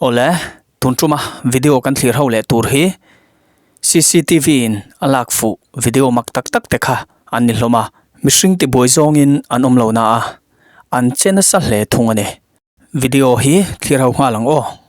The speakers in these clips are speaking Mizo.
Awle, tun tuma video kan thlir ho leh tur hi CCTV in a lak fuh video mak tak tak te kha an ni hlawm a, mihring tibuai zawngin an awm lo na a, an che nasa hle thung a ni. Video hi thlir ho nghal ang aw.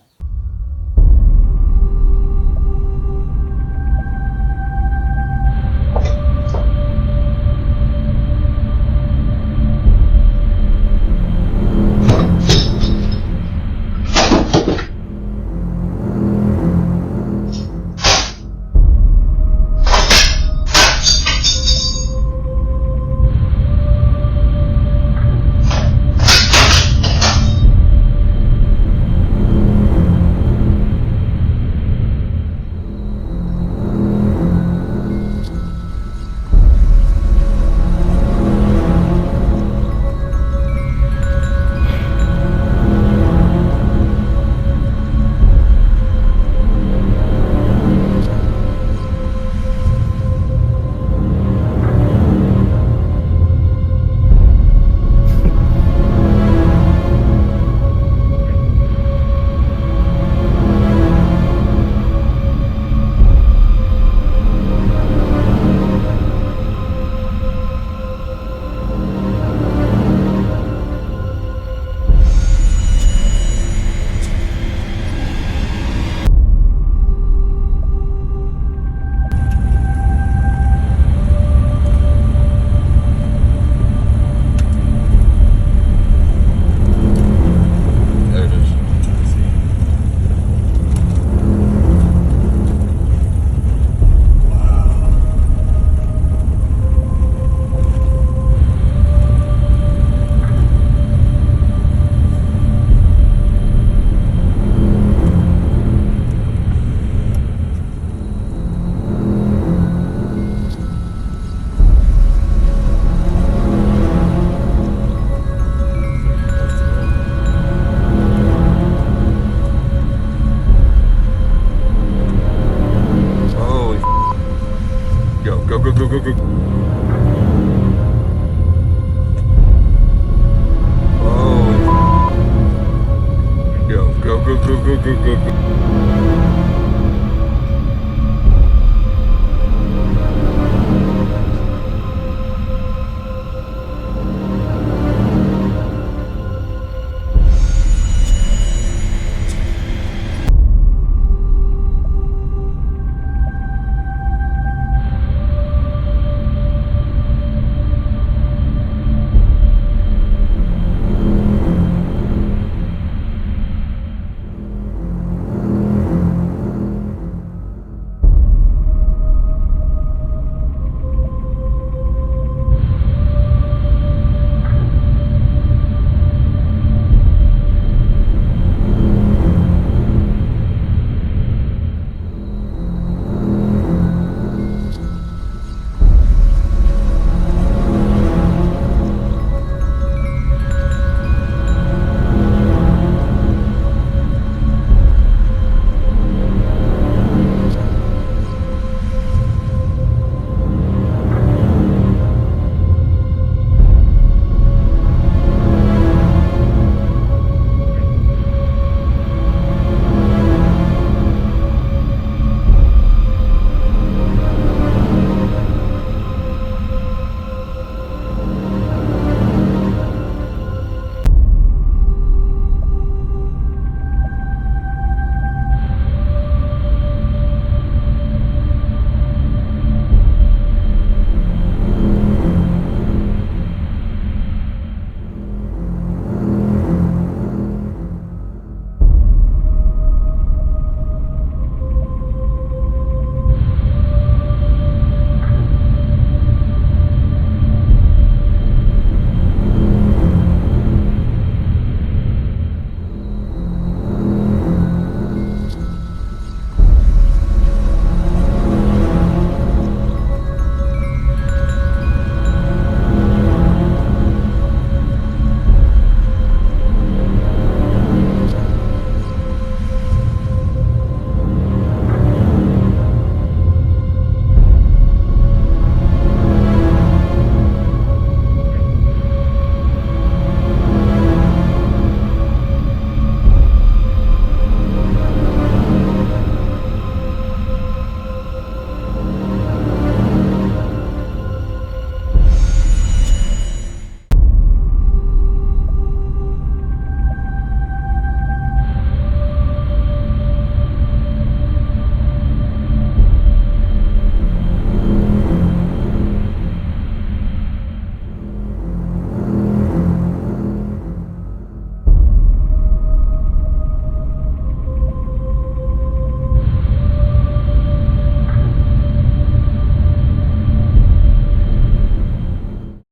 Holy Go, go, go, go, go, go. Holy Go, go, go, go, go, go, go, go.